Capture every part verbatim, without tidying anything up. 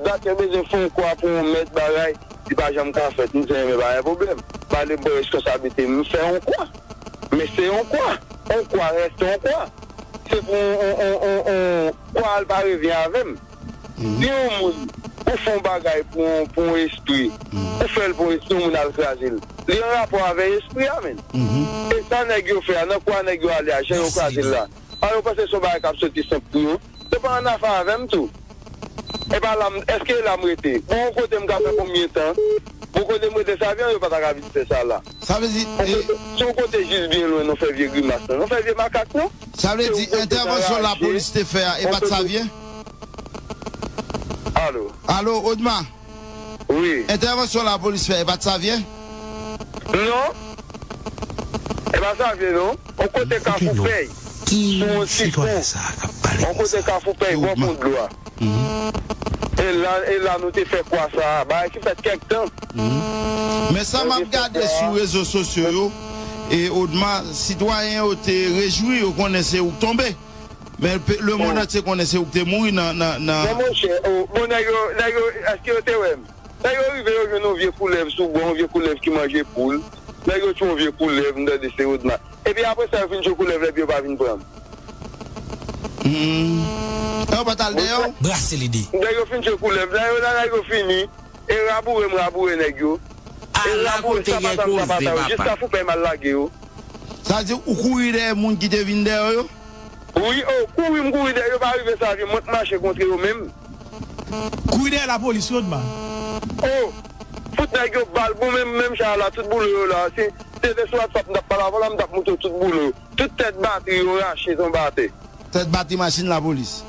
Dat yo bezwen fè yon kwa pou yon mèt bagay, li pa janm ka fèt. M di, men pa gen pwoblèm. Ba li m pran responsablite m, m fè yon kwa. Men se yon kwa. Yon kwa rete yon kwa. Se pou yon, yon, yon, yon, yon kwa al pa revyen avè m. Si yon moun, ou fè yon bagay pou yon, pou yon espri, ou fè l pou yon espri, yon moun al kraze l. Li an rapò avè espri a, menn. E sa nèg yo fè a, nan kwa nèg yo ale a, jan yo kraze l la. A, yo panse se yon bagay k ap soti senp pou yo. Yo pa annafè avè m tou. E pa la m, èske la m rete? Bon, yon kote m ka fè konbyen tan? Bon, kote m rete, Savyen, yo pa ta ka vin fè sa la. Sa vle di, Yon e, kote, se yon kote jis byen lwen, nou fè vye grimas, non? Nou fè vye makak, non? Sa vle Se di, yon kote nan entèvansyon raje, lapolis te fè a, e yon pa t kote Savyen? Alo? Alo, Odma? Wi. Entèvansyon lapolis fè, e pa t Savyen? Non. E pa Savyen, non. On kote Kafou Pèy. Sou on ti pon. On kote Kafou Pèy, bò pon dlo a. E la, e la nou te fè kwa sa a. Bagay ki fèt kèk tan. Men sa m ap gade sou rezo sosyo yo, e Odma, sitwayen yo te rejwi, yo konnen se ou k tonbe. Men pe- lemonn antye konnen se ou k te mouri nan, nan, nan. Non, monchè, o, bon, nèg yo, nèg yo, èske yo te wè m? Lè yo rive, yo jwenn yon vye koulèv sou bò, yon vye koulèv ki manje poul. Lè yo tchwe yon vye koulèv, m tande se Odma. Epi apre sa, yo fin tchwe koulèv la, epi yo pa vin pran m. Hmm. E yo pa t al dèyè w? Brase lide. Lè yo fin tchwe koulèv la, yo la, lè yo fini, e raboure m raboure nèg yo. E raboure sa pa ta m ta pa ta yo. Jis Kafou Pèy m al lage yo. Sa vle di ou kouri dèyè moun ki te vin dèyè w yo? Wi, o, kouri m kouri dèyè yo pa rive Savyen, mwen k mache kontre yo menm. Kouri dèyè lapolis, wi, Odma. O, fout nèg yo bal, bon, menm, menm jan la, tout boulo yo la. Si se te sou WhatsApp m t ap pale avè w la, m t ap montre w tout boulo yo. Tout tèt batri yo rache tonbe atè. Tèt batri machin lapolis?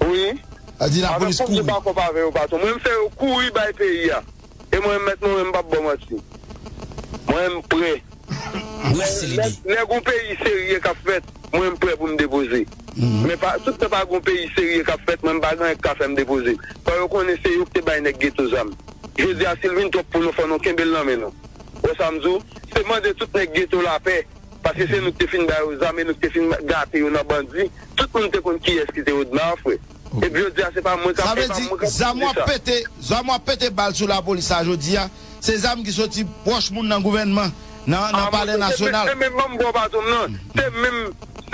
Wi. Sa di lapolis kouri. Avèk kòb m pa kòb avè yo, patwon. Mwen, m fè yo kouri bay peyi a. E mwen, mèt mwen, m p ap ba w manti. Mwen, m prè. Brase lide. Lè, lè gon peyi serye k ap fèt, mwen, m prè pou m depoze. Men pa, tout tan pa gon peyi serye k ap fèt, mwen, m pa gen anyen k ka fè m depoze. Fò yo konnen se yo ki te bay nèg geto zam. Jodi a, si l vin twòp pou nou, fò nou kenbe l nan men nou. Wè sa m di w? Se mande tout nèg geto lapè. Paske se nou ki te fin ba yo zam e nou ki te fin gate yo nan bandi. Tout moun te konn kiyès ki te Odma, frè. Epi jodi a, se pa mwen k ap, Sa vle di, zam w ap pete, zam w ap pete bal sou lapolis la jodi a, se zam ki soti pwòch moun nan gouvènman, nan, nan Palè Nasyonal. E menm, ban m ba w patwon m nan. Se menm,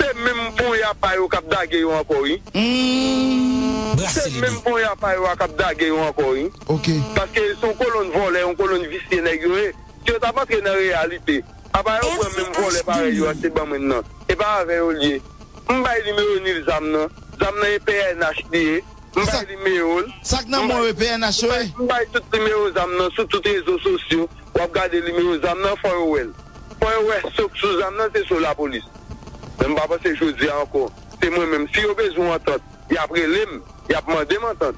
se menm ponya pa yo k ap dage yo ankò, wi. Se menm ponya pa yo a k ap dage yo ankò, wi. Paske se yon kolonn vòlè, yon kolonn visye nèg yo ye. Si yo t ap antre nan reyalite, apa yo pran menm vòlè parèy yo a, se ban mwen nan. E pa avè yo l ye. M bay nimewo Nil zam nan. Zam nan e P N H li ye. M bay nimewo l. Sa k nan men w e P N H yo ye? M bay tout nimewo zam nan sou tout rezo sosyo. W ap gade nimewo zam nan, fò yo wè l. Fò yo wè so k sou zam nan, se so lapolis. Men m pa panse jodi a ankò, se mwen menm. Si yo bezwen yon antant, y ap rele m, y ap mande m antant.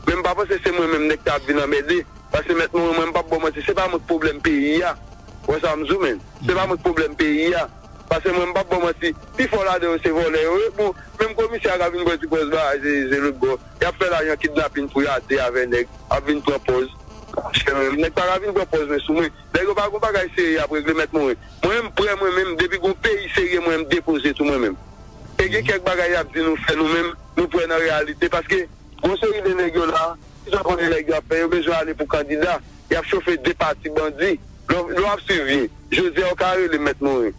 Men m pa panse se mwen menm nèg k ap vin anmède. Paske mèt mwen, mwen, m p ap ba w manti, se pa mwen k pwoblèm peyi a. Wè sa m di w, menn. Se pa mwen k pwoblèm peyi a. Paske mwen, m p ap ba w manti, pifò ladan yo se vòlè yo ye. Bon, menm komisè a ka vin pran ti pòz bagay, se, se lòt bò. Y ap fè lajan kidnapin pou y a de avè nèg, ap vin pran pòz. Monchè, menm nèg pa ka vin pran pòz, men sou mwen. Nèg yo pa gon bagay serye y ap regle, mèt mwen. Mwen, m prè mwen menm, depi gon peyi serye, mwen, m depoze tou mwen menm. E gen kèk bagay y ap di nou fè nou menm, nou prè nan reyalite, paske gon seri de nèg yo la, ki sa konnen nèg yo ap fè, yo bezwen ale pou kandida, y ap chofe de pati bandi. Lè w, lè w ap swiv byen, jodi a w ka rele m mèt Morin,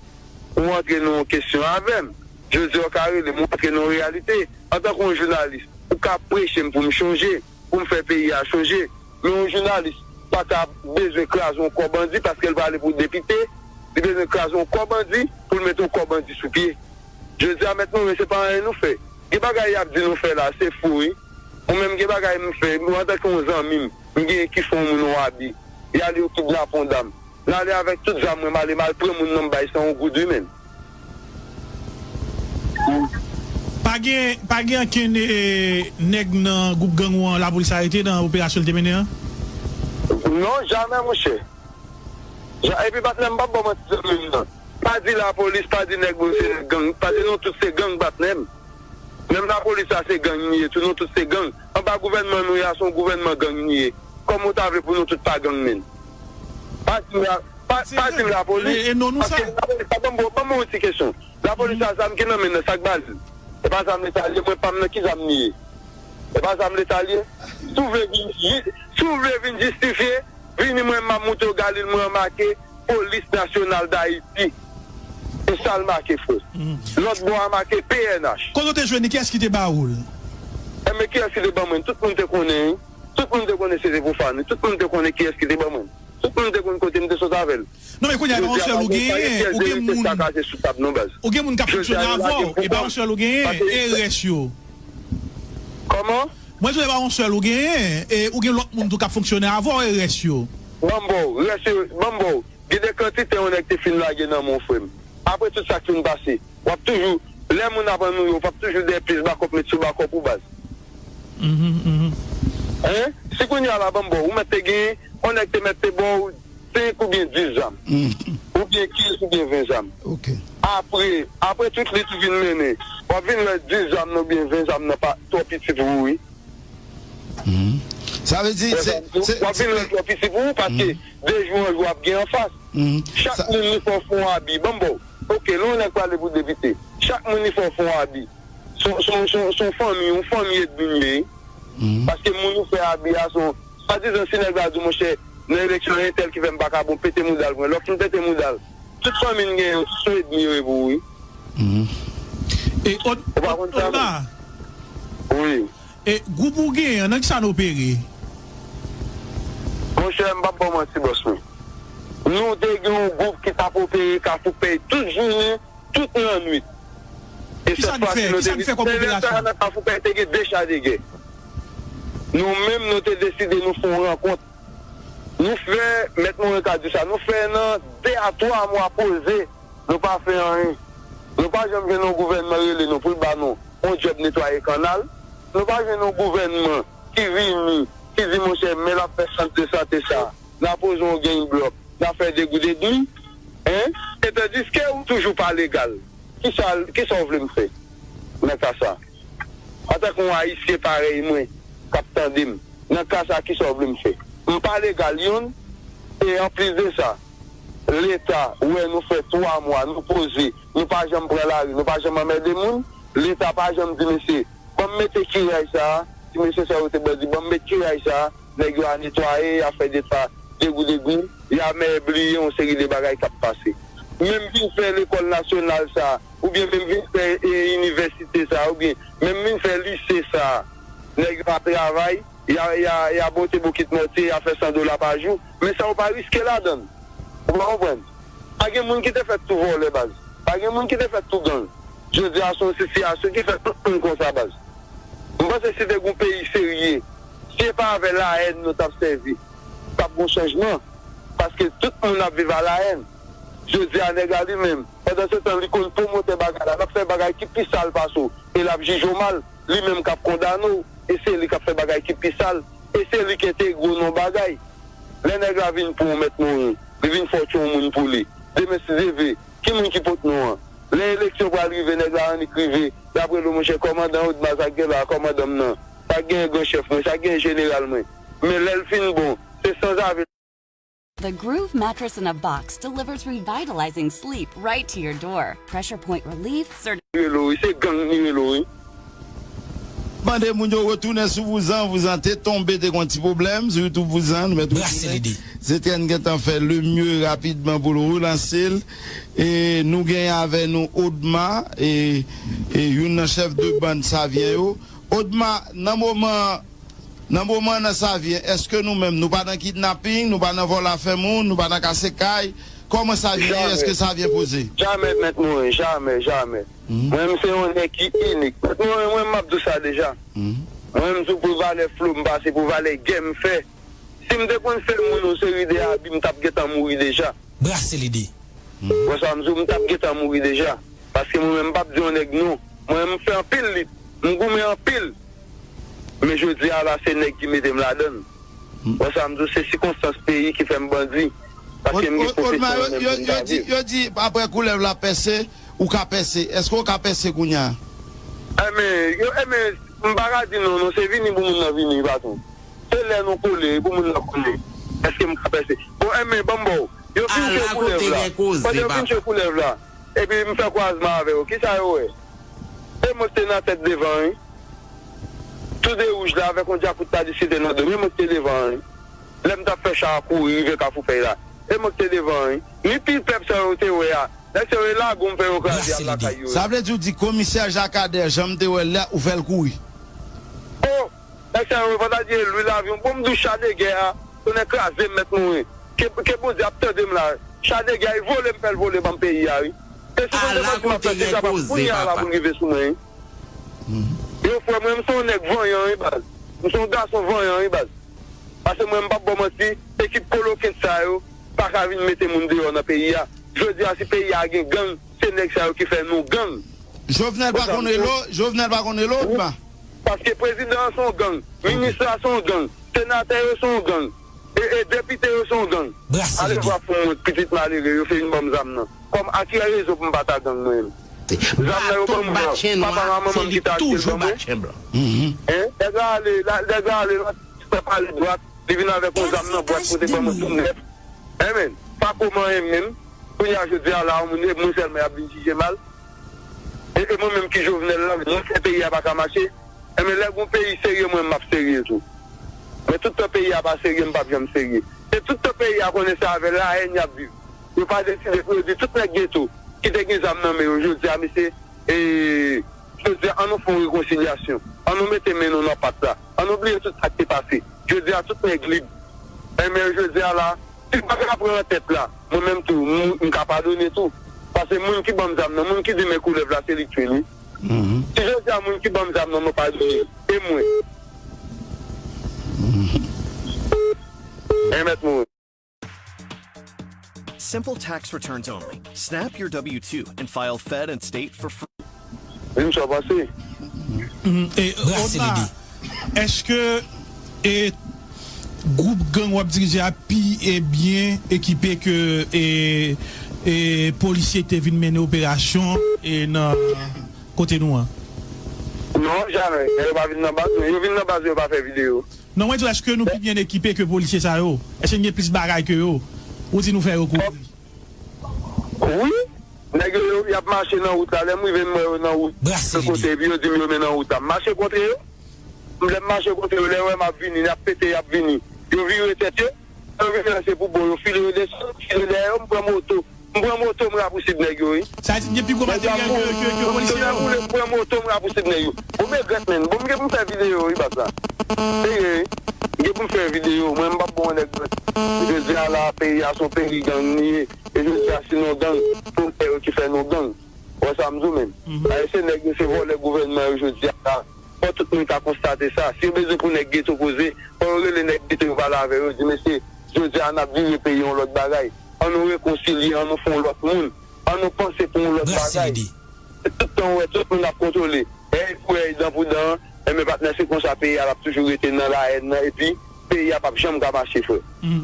ou antre nan yon kesyon avè m. Jodi a w ka rele m, ou antre nan yon reyalite. Antanke yon jounalis, ou ka preche m pou m chonje, pou m fè peyi a chonje. Men yon jounalis pa ka bezwen kraze yon kò bandi paske l prale pou depite, li bezwen kraze yon kò bandi pou l mete yon kò bandi sou pye. Jodi a, mèt Morin, se pa anyen nou fè. Gen bagay y ap di nou fè la, se fo, wi. Mwen menm, gen bagay m fè, mwen antanke yon zanmi m, m genyen ki fè yon moun yon abi. Y ale, yo kidnape yon dam. L ale avèk tout zam mwen, m ale, m al pran moun nan, m bay san yon goud, wi, menn. Pa gen, pa gen ankenn, e, nèg nan gwoup gang ou an, lapolis arete nan operasyon l te mennen an? Non, jamè, monchè. Ja-, epi, patnè m, m p ap ba w manti, zanmi m nan. Pa di lapolis, pa di nèg mwen se nèg gang. Patnè, nou tout se gang, patnè m. Menm lapolis la, se gang li ye tou, nou tout se gang. Anba gouvènman nou ye a, se yon gouvènman gang li ye. Kòman w ta vle pou nou tout pa gang, menn? Pa di m la, pa, pa di m lapolis. E, e non nou sa. Paske lapolis la, ban m, ban m yon ti kesyon. Lapolis la, zam ki nan men l nan, sa k ba l li? E pa zam Leta li ye, mwen pa m nan, ki zam li ye? E pa zam Leta l ye? Si w vle vin, si w vle vin jistifye, vini, mwen m ap moutre w Galil mwen an make Polis Nasyonal Dayiti. E sa l make, frè. Lòt bò a make P N H. Kote w te jwenn li? Kiyès ki te ba ou l? Enben, kiyès ki te ban mwen? Tout moun te konnen, wi. Tout moun te konnen se te Pwofani. Tout moun te konnen kiyès ki te ban mwen. Tout moun te konn kote m te sot avè l. Non, men kounye a, e pa yon sèl ou genyen, ou gen moun, ou gen moun k ap fonksyone avè w, e pa yon sèl ou genyen, e rès yo. Kòman? Mwen di w, e pa yon sèl ou genyen, e ou gen lòt moun tou k ap fonksyone avè w, e rès yo. Ban m ba w, rès yo, ban m ba w. Gen de kantite yon nèg te fin lage nan men w, frè m. Apre tout sa k fin pase, w ap toujou, lè moun ap annuiye w, w ap toujou dèyè plis bakòp, met sou bakòp ou, baz. Hein? Si kounye a la, ban m ba w, ou mèt te gen, yon nèg te mèt te ba w senk oubyen dis zam. Oubyen kenz oubyen ven zam. Apre, apre tout li tou vin mennen. W ap vin wè dis zam nan oubyen ven zam nan pa twò piti pou ou, wi. Sa vle di, se, se, w ap vin wè l twò piti pou ou, paske de jou an jou w ap gen anfas. Chak moun li fè w fè yon abi. Ban m ba w. Oke, lè yon nèg prale pou depite, chak moun li fè w fè yon abi. Se yon, se yon, se yon, se yon fanmi, yon fanmi edmi l ye. Paske moun ou fè abi a, se yon, swadizan si nèg la di w, monchè, nan eleksyon an, entèl ki fè m pa ka bon, pete mouda l pou mwen. Lè w fin pete mouda l, tout fanmi n genyen yo, se yon edmi yo ye pou ou, wi. E, Od-, Odma, wi. E gwoup ou genyen an, nan kisa n opere? Monchè, m p ap ba w manti, bòs mwen. Nou te gen yon gwoup ki t ap opere Kafou Pèy tout jounen, tout lannwit. E sèt fwa si nou te vin, nan lè sa a, nan Kafou Pèy te gen de cha de gè. Nou menm, nou te deside nou fè yon rankont. Nou fè, Mèt Moren ka di sa, nou fè nan de a twa mwa poze, nou pa fè anyen. Nou pa janm jwenn yon gouvènman rele nou pou l ba nou yon djòb netwaye kannal. Nou pa jwenn yon gouvènman ki vini, ki di, monchè, men l ap fè sant de sante sa a, n a poze yon grenn blòk, n a fè de goud edmi, hein? E tandiske ou toujou pa legal. Kisa, kisa w vle m fè nan ka sa? Antanke yon Ayisyen parèy mwen k ap tande m, nan ka sa, kisa w vle m fè? M pa legal, youn, e anplis de sa, Leta wè nou fè twa mwa, nou poze, nou pa janm pran lari, nou pa janm anmède moun, Leta pa janm di, mesye, ban m mete kiray sa a, ti mesye sa yo te bandi, ban m met kiray sa a, nèg yo a netwaye, y a fè de sa, degou degou, y a mèbliye yon seri de bagay k ap pase. Men m vin fè lekòl nasyonal sa a, oubyen men m vin fè, e, inivèsite sa a, oubyen men m vin fè lise sa a, nèg yo ap travay, y a, y a, y a bote bokit mòtye, y a fè san dola pa jou, men sa yo pa riske ladan l. Ou pa konprann? Pa gen moun ki te fèt tou vòlè, baz. Pa gen moun ki te fèt tou gang. Jodi a, se yon sitiyasyon ki fè tout moun konsa, baz. M panse si te gen yon peyi serye, si e pa avè lahèn nou t ap sèvi, t ap gen chanjman. Paske tout moun ap viv a lahèn. Jodi a, nèg la li menm, pandan se tan, li konn pwomotè bagay la, l ap fè bagay ki pi sal pase w, e l ap jije w mal, li menm k ap kondane w, e se li k ap fè bagay ki pi sal, e se li ki entegre w nan yon bagay. Lè nèg la vin pou ou, Mèt Moren, li vin fè w tchon moun pou li. Demen, si Dye vle, ki moun ki pot non an? Lè eleksyon pral rive, nèg la annik rive, l ap rele w, monchè, kòmandan Odma, sa k gen la, kòmandan m nan, sa k gen, gran chèf mwen, sa k gen, jeneral mwen. Men lè l fin bon, se sanzave. The Groove mattress in a box delivers revitalizing sleep right to your door. Pressure point relief, certi- Relo, wi, se gang ni relo, wi. Mande moun yo retounen sou vouzan. Vouzan te tonbe, te gon ti pwoblèm sou YouTube vouzan. Nou mèt retounen. Zetèn gentan fè le mieux rapidman pou l relanse l. E nou gen avè nou Odma, e, e youn nan chèf de bann Savyen yo. Odma, nan moman Nan moman nan Savyen, èske nou menm, nou pa nan kidnaping, nou pa nan vòlò afè moun, nou pa nan kase kay? Kòman Savyen ye? Èske Savyen poze? Jamè, Mèt Moren, jamè, jamè. Mwen menm se yon nèg ki inik. Mèt Moren, mwen m ap di w sa deja. Mwen menm, sou pou valè flo m pase, pou valè gè m fè. Si m te konn fè moun yon seri de abi, m t ap gentan mouri deja. Brase lide. Wè sa m di w, m t ap gentan mouri deja. Paske mwen menm, m p ap di yon nèg non. Mwen menm, m fè anpil lit. M goumen anpil. Men jodi a la, se nèg ki mete m ladan l. Wè sa m di w, se sikonstans peyi ki fè m bandi. Paske m gen pwofesyon nan menm pou m ta viv. Yo di, yo di, apre koulèv la pèse, ou ka pèse. Èske w ka pèse kounye a? Enben, yo, enben, m pa ka di non, non, se vini pou moun nan vini, patwon. Se lè nou kole pou moun nan kole. Èske m ka pèse? Bon, enben, ban m ba w. Yo fin jwe koulèv la. Pandan yo fin jwe koulèv la, epi m fè kwazman avè yo. Kisa yo wè? E mwen ki te nan tèt devan, wi. Tou de wouj la avèk yon djakout pa diskite nan do m. E mwen ki te devan an, wi. Lè m t ap fè cha a kouri rive Kafou Pèy la, e mwen ki te devan an, wi. Ni pil pèp sa yo te wè a, nèg sa yo e lagon m fè yo kraze al lakay yo. Sa vle di w di komisè Jakadè, jan m te wè l la, ou fè l kouri? O! Nèg sa yo, fò ta di e lwi lavyon. Bon, m di w cha de gè a, tonnè kraze m, mèt mouri. Ke, ke Bondye ap tande m la. Cha de gè a, e vole m fè l vole ban m peyi a, wi. E si Bondye mande m ap fè deja pa kounye a la pou l rive sou mwen, wi. Yo, frè, mwen, m se yon nèg vanyan, wi, baz. M se yon gason vanyan, wi, baz. Paske mwen, m p ap ba w manti, ekip kolokent sa yo pa ka vin mete moun deyò nan peyi a. Jodi a, si peyi a gen gang, se nèg sa yo ki fè nou gang. Jovenel pa konn rele w? Jovenel pa konn rele w, Odma? Paske prezidan an se yon gang, minis la se yon gang, senatè yo se yon gang, e, e depite yo se yon gang. Ale vwa pou mwen, pitit malere, yo fin ban m zam nan. Kòm a ki rezon pou m pa ta gang mwen menm? Zam nan yo ban m nan, papa m ak manman m ki te achte l ban mwen. Hein? Nèg la ale, la, nèg la ale, la, fè pale dwat, li vin avèk yon zam nan bwat kote ban mwen tou nèf. Amen. Pa kòman menm. Kounye a jodi a la, yon moun, e moun sèlman y ap vin jije mal. E, e mwen menm ki Jovenel la, mwen fè peyi a pa ka mache. Enben, lè gon peyi serye, mwen, m ap serye tou. Men tout tan peyi a pa serye, m p ap janm serye. E tout tan peyi a konnen se avè lahèn y ap viv. Yo pa deside pou yo di tout nèg geto ki te gen zam nan men yo, jodi a, mesye, e, jodi a, an nou fè yon rekonsilyasyon. An nou mete men nou nan pat la. An nou bliye tout sa k te pase. Jodi a, tout nèg lib. Enben, jodi a la, si m pa ka pran tèt la, mwen menm tou, m, m ka padone tou. Paske moun ki ban m zam nan, moun ki di men koulèv la, se li k tchwe l, wi. Si jodi a moun ki ban m zam nan, nou padone, e mwen. Enben, mèt mwen. Simple tax returns only. Snap your W two and file Fed and State for free. Wi, m sa pase. Mhm. E, Odma, èske, e, gwoup gang w ap dirije a pi, e, byen ekipe ke, e, e, polisye ki te vin mennen operasyon, e, nan kote nou an? Non, jamè. Yo pa vin nan baz mwen. Yo vin nan baz mwen, yo pa fè videyo. Non, mwen di w, èske nou pi byen ekipe ke polisye sa yo? Èske n gen plis bagay ke yo? Ou di nou fè yo kouri. Wi. Nèg yo, yo, y ap mache nan wout la. Lè m rive, m wè yo nan wout. Brase lide. Kote, epi yo di m yo men nan wout la. M mache kontre yo. Lè m mache kontre yo, lè yo wè m ap vini, y ap pete, y ap vini. Yo vire tèt yo. Lè yo vini, se pou bon, yo file yo desann, file dèyè yo, m pran moto. M pran moto, m rapousib nèg yo, wi. Sa di, gen pi gwo materyèl ke, ke, ke polisye yo. M pran moto, m rapousib nèg yo. Bon, m regrèt, menn. Bon, m gen pou m fè videyo, wi, baz la. Serye, wi. M gen pou m fè videyo. Mwen, m p ap bon nèg. Jodi a la, peyi a se yon peyi gang li ye. E jodi a, si nou gang, se yo ki fè nou gang. Wè sa m di w, menn. Ayisyen nèg yo, se vòlè gouvènman yo jodi a la. Fò tout moun ka konstate sa. Si yo bezwen pou nèg geto koze, fò yo rele nèg geto yo pale avè yo, di, mesye, jodi a n ap vire peyi yon lòt bagay. An nou rekonsilye, an nou fè yon lòt moun. An nou panse pou yon lòt bagay. Se tout tan ou wè tout moun ap kontwole. Èy pou èy, dan pou dan, enben patnè, se konsa peyi a l ap toujou rete nan lahèn nan, epi peyi a p ap janm ka mache, frè.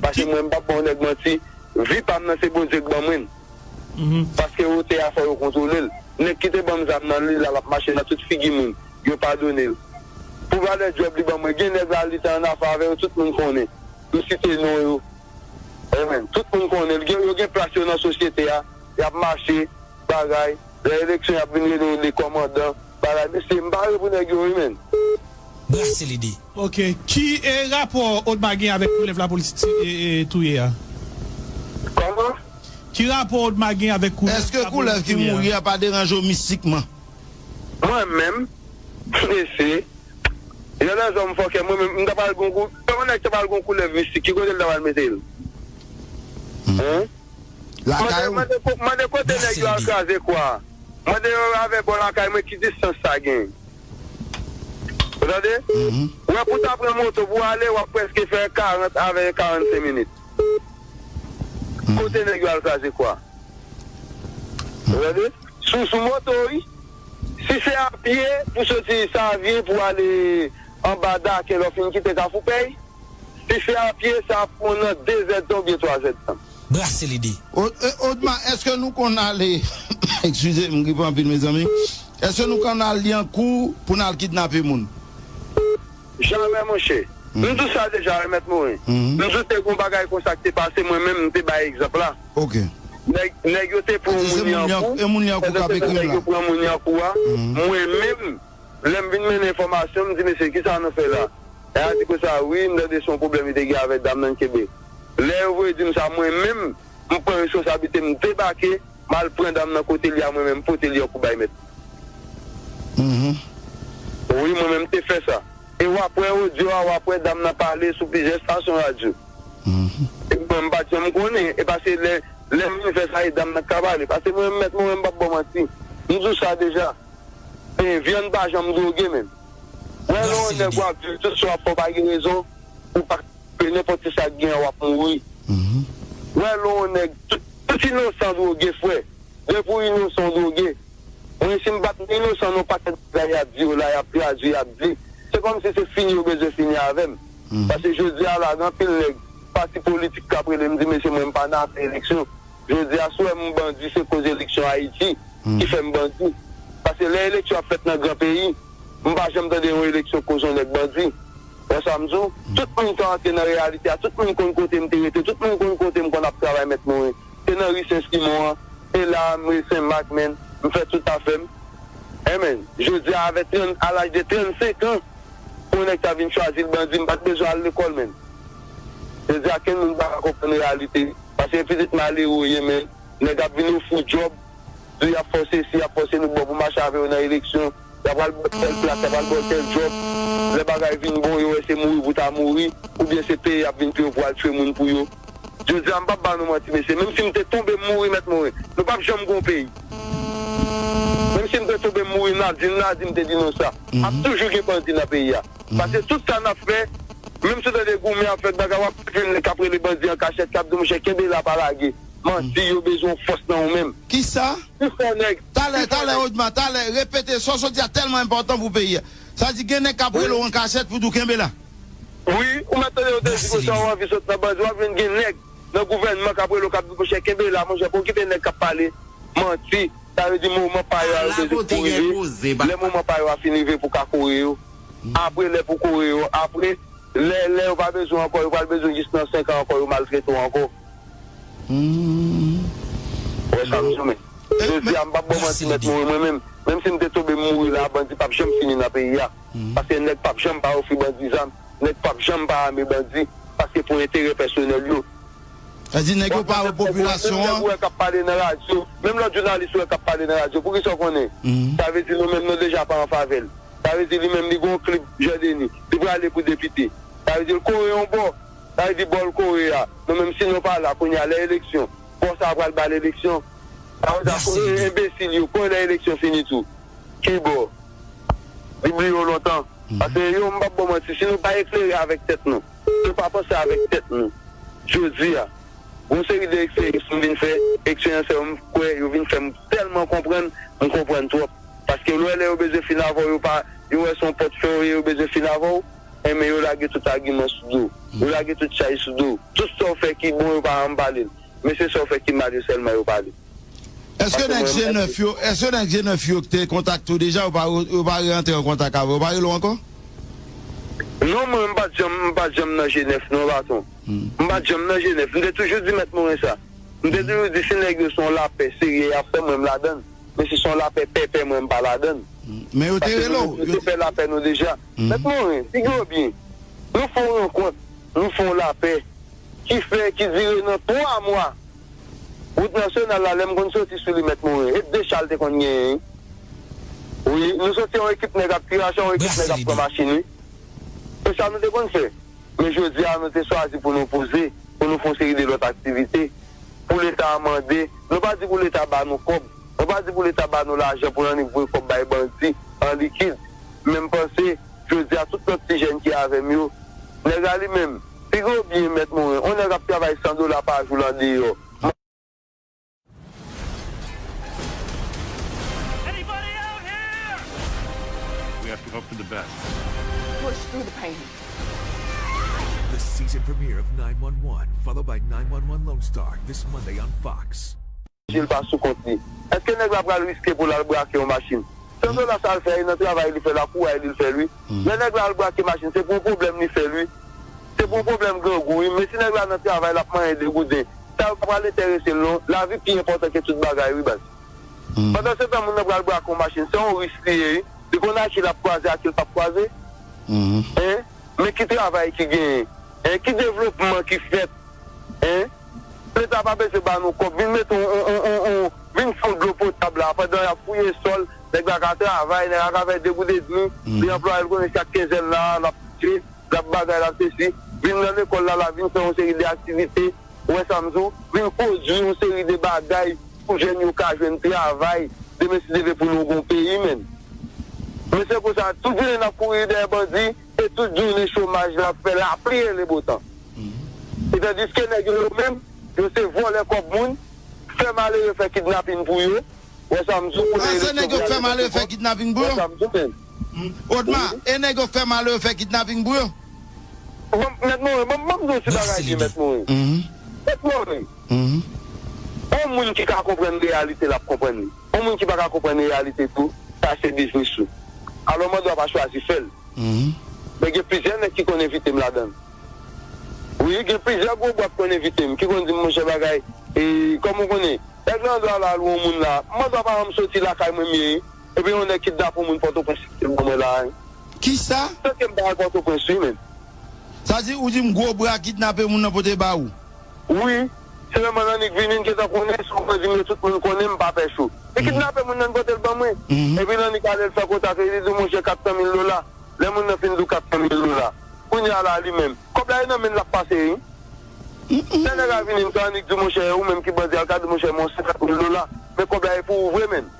Paske mwen, m p ap ba yon nèg manti, vi pa m nan se Bondye k ban mwen l. Paske wotè a fò yo kontwole l. Nèg ki te ban m zam nan li la, l ap mache nan tout figi moun. Yo padone l. Pou valè djòb li ban mwen, gen nèg la li te annafè avè yo, tout moun konnen. M site non yo. Amen. Tout moun konnen l. Gen, yo gen plas yo nan sosyete a. Y ap mache, bagay. Lè eleksyon, y ap vin rele yo de kòmandan. Bagay. Mesye, m pare pou nèg yo, wi, menn. Brase lide. Ok. Ki, e, rapò Odma gen avèk koulèv lapolis ti-, e, e, touye a? Kòman? Ki rapò Odma gen avèk koulèv lapolis touye a? Èske koulèv ki mouri a pa deranje w mistikman? Mwen menm, mesye, jan lèzòm fòkè, mwen menm, m ta pral gon kou-, kòman nèg ta pral gon koulèv mistik, ki kote l ta pral mete l? Hein? Lakay ou? Mande, mande ko-, mande kote nèg yo al kraze kwa. Mande yo avè bò lakay mwen ki distans sa gen. Ou tande? Wè pou ta pran moto pou ale, w ap prèske fè karant avè karannsenk minit. Kote nèg yo al kraze kwa? Ou tande? Sou, sou moto, wi. Si se a pye, pou soti Savyen, pou ale anba Daken, lè w fin kite Kafou Pèy, si se a pye, sa ap pran w nan de zèdtan oubyen twa zèdtan. Brase lide. O-, e, Odma, èske nou konn ale, eskize m, m gripe anpil, mezanmi. Èske nou konn al Lyankou pou n al kidnape moun? Jamè, monchè. M di w sa deja, wi, mèt Morin. M di w te gon bagay konsa ki te pase, mwen menm, m te bay egzanp la. Ok. Nèg, nèg yo te pran yon moun Lyankou. E moun Lyankou k ap ekri m la. Nèg yo pran moun Lyankou a. Mwen menm, Lè m vin mennen enfòmasyon, m di, "Mesye, kisa nou fè la?" Nèg la di konsa, "Wi, m tande se yon pwoblèm li te gen avèk dam nan, kenbe." Lè yo voye di m sa, mwen menm, m pran responsablite, m debake, m al pran dam nan kote li a, mwen menm, m pote li an pou bay mèt. Mhm. Wi, mwen menm, m te fè sa. E w ap wè odyo a, w ap wè dam nan pale sou plizyè estasyon radyo. Mhm. E mwen, m pa t janm konnen. E paske lè, lè m vin fè sa, e dam nan k ka pale. Paske mwen, mèt mwen, m p ap ba w manti. M di w sa deja. E vyann pa janm dwoge menm. Wè lè yon nèg w ap viv tout sa w ap fè w pa gen rezon, ou pa pe nenpòt ki sa k gen an w ap mouri. Mhm. Wè lè yon nèg tout, tout inosan dwoge frè. Depi w inosan w dwoge. Mwen si m pa t inosan nan yon pakèt bagay y ap di yo la, y ap tradui, y ap di. Se kòmsi se fini yo bezwen fini avè m. Mhm. Paske jodi a la gen anpil nèg, pati politik k ap rele m di, "Mesye mwen m pa nan afè eleksyon." Jodi a, si w wè m bandi, se koz eleksyon Ayiti ki fè m bandi. Paske lè eleksyon ap fèt nan gran peyi, m pa janm tande yon eleksyon koz yon nèg bandi. Wè sa m di w? Tout moun ka antre nan reyalite a, tout moun konn kote m te rete, tout moun konn kote m konn ap travay mèt mwen. Se nan ri Sen Simon an, se la a m rete Sen Mak, menn, m fè tout afè m. Enben, jodi a, avè trant, a laj de trannsenk an, pou yon nèg ta vin chwazi l bandi, m pa t bezwen al lekòl, menn. Jodi a, kenn moun pa ka konprann reyalite. Paske pitit malere w ye, menn. Nèg ap vin ofri w djòb, di y ap fè w sesi, y ap fè w sesi, nou bon pou mache avè yo nan eleksyon. Y ap al ba w tèl plas, y ap al ba w tèl djòb. Lè bagay vin bon, yo wè se mouri pou ta mouri, oubyen se peye y ap vin peye w pou al tchwe moun pou yo. Jodi a, m p ap ba nou manti, mesye. Menm si m te tonbe, m mouri, mèt Moren, nou p ap janm gen yon peyi. Menm si m te tonbe, m mouri, n a di, n a di m te di nou sa. Ap toujou gen bandi nan peyi a. Paske tout sa n ap fè, menm si w tande goumen ap fèt, bagay w ap tande nèg k ap rele bandi an kachèt, k ap di, "Monchè, kenbe la, pa lage." Manti, yo bezwen yon fòs nan ou menm. Kisa? Pi fò nèg, talè, pi fò talè, nèg. Odma, talè, repete, sa w sot di a tèlman enpòtan pou peyi a. Sa di gen nèg k ap rele w an kachèt pou di w kenbe la. Wi, ou mèt tande yo te di konsa, ou anvi sot nan bandi, w ap jwenn gen nèg nan gouvènman k ap rele w, k ap di, "Monchè, kenbe la, monchè, pa okipe nèg k ap pale." Manti, sa vle di moman pa yo a, yo bezwen pou rive. Lè moman pa yo a fin rive pou ka kore yo. Apre, lè pou kore yo, apre, lè, lè yo pa bezwen ankò, yo pral bezwen jis nan senk an ankò, yo maltrete w ankò. Wè sa m di w, men. Jodi a, m p ap ba w manti, mèt Moren, mwen menm. Menm si m te tonbe, m mouri la, bandi p ap janm fini nan peyi a. Paske nèg p ap janm pa ofri bandi zam, nèg p ap janm pa ame bandi, paske pou enterè pèsonèl yo. Sa di nèg yo pa wè popilasyon an. Menm nèg ou wè k ap pale nan radyo, menm lòt jounalis ou wè k ap pale nan radyo, poukisa w konnen? Sa vle di nou menm nou deja pa an favè l. Sa vle di li menm li gon klib Jan Deni, li prale pou depite. Sa vle di l kore yon bò. Sa vle di bò l kore a. Nou menm si nou pa la kounye a lè eleksyon, bò sa a pral ba l eleksyon. Sa vle di enbesil yo, konnen lè eleksyon fini tou. Ki bò? Li bliye w lontan. Paske yo, m p ap ba w manti, si nou pa eklere avèk tèt nou, nou pa panse avèk tèt nou, jodi a, gon seri de eksperyans m vin fè, eksperyans sa yo m kwè, yo vin fè m tèlman konprann, m konprann twòp. Paske lè w wè lè yo bezwen fin avè w, yo pa, yo wè se yon pòt fè w ye, yo bezwen fin avè w, enben yo lage tout agiman sou do w. Yo lage tout chay sou do w. Tout sa w fè ki bon, yo pa janm pale l. Men se sa w fè ki mal yo sèlman yo pale. Èske nèg G nèf yo, èske nèg G nèf yo ki te kontakte w deja, yo pa, yo pa re-antre an kontak avè w, yo pa rele w ankò? Non, mwen, m pa t janm, m pa t janm nan G nèf, non, patwon. M pa t janm nan G nèf. M te toujou di mèt Moren sa. M te toujou di, si nèg yo se yon lapè serye y ap fè, mwen, m ladan l. Men si se yon lapè pèpè, mwen, m pa ladan l. Men yo te rele w, yo te fè lapè nou deja. Mèt Moren, figi w byen. Nou fè yon rankont, nou fè yon lapè ki fè, ki dire nan twa mwa. Wout nasyonal la, lè m konn soti sou li, mèt Moren, e de cha l te konn genyen, wi. Wi, nou soti yon ekip nèg ap tire, yon ekip nèg ap pran machin, wi. E sa nou te konn fè. Men jodi a, nou te chwazi pou nou poze, pou nou fè yon seri de lòt aktivite. Pou Leta a mande, nou pa di pou Leta ba nou kòb, nou pa di pou Leta ba nou lajan pou n annik voye kòb bay bandi an likid. Men m panse, jodi a, tout lòt ti jèn ki avè m yo, nèg la li menm, figi w byen, mèt Moren, yon nèg ap travay san dola pa jou l andeyò. Anybody out here? We have to hope for the best. Push through the pain. The season premiere of nine one one, followed by nine one one Lone Star, this Monday on Fox. Jil pa sou kont li. Èske nèg la pral riske pou l al brake yon machin? San dola sa l fè, e nan travay li fè l, ak kouray li l fè l, wi. Lè nèg la al brake machin, se pou yon pwoblèm li fè l, wi. Se pou yon pwoblèm grangou, wi. Men si nèg la nan travay, l ap manyen de gouden, sa yo pa pral enterese l, non. Lavi pi enpòtan ke tout bagay, wi, baz. Pandansetan, moun nan pral brake yon machin, se yon risk li ye, wi. Li konn ak ki l ap kwaze, ak ki l p ap kwaze. Hein? Men ki travay ki genyen? Hein? Ki devlopman ki fèt? Hein? Leta pa bezwen ba nou kòb. Vin mete on, on, on, on, on, vin fè yon dlo potab la. Pandan y ap fouye sòl, nèg la ka travay, nèg la ka fè de goud edmi. Li anplwaye l konnen chak kenzèn la, l ap touche, l ap bagay, l ap sesi. Vin nan lekòl la, la vin fè yon seri de aktivite. Ou wè sa m di w? Vin pwodui yon seri de bagay pou jèn yo ka jwenn travay. Demen si Dye vle pou nou gon peyi, menn. Men se konsa, tout jounen n ap kouri dèyè bandi, e tout jounen chomaj n ap fè lapli e lebotan. E tandiske nèg yo, yo menm, yo se vòlè kòb moun, fè malere fè kidnapin pou yo. Wè sa m di w, pou lè eleksyon pou y al fè kidnapin pou yo. Wè sa m di w, menn. Odma, e nèg yo fè malere fè kidnapin pou yo? Bon, Mèt Morin, ban m di w ti bagay byen, Mèt Morin. Mèt Morin, yon moun ki ka konprann reyalite l ap konprann li. Yon moun ki pa ka konprann reyalite tou, sa se biznis ou. Alò mande w a pa chwazi fè l. Men gen plizyè nèg ki konn envite m ladan l. Wi, gen plizyè gwo bwat konn envite m, ki konn di m, monchè, bagay, e, kòman w konnen, nèg lan dwa la lwe yon moun la, mande w a pa janm soti lakay mwen m ye, epi yon nèg kidnape yon moun Pòtoprens, se ban mwen la. Kisa? Tanke m pa al Pòtoprens, wi, menn. Sa di, ou di m gwo bra kidnape moun nan pote ba ou? Wi, se lè mwen Lannik vini, m gentan konnen, si w pran di m yo, tout moun konnen, m pa pè cho. Li kidnape moun nan, li pote l ban mwen. Epi Lannik ale, l fè kontak, li di, monchè, kat san mil dola. Lè moun nan fin di w kat san mil dola, kounye a la, li menm, kòb la e nan men l l ap pase, wi. Lè nèg la vini, m ka annik di, monchè, ou menm ki bandi a, l ka di, monchè, men yon senkant mil dola. Men kòb la e pou ou vre, menn.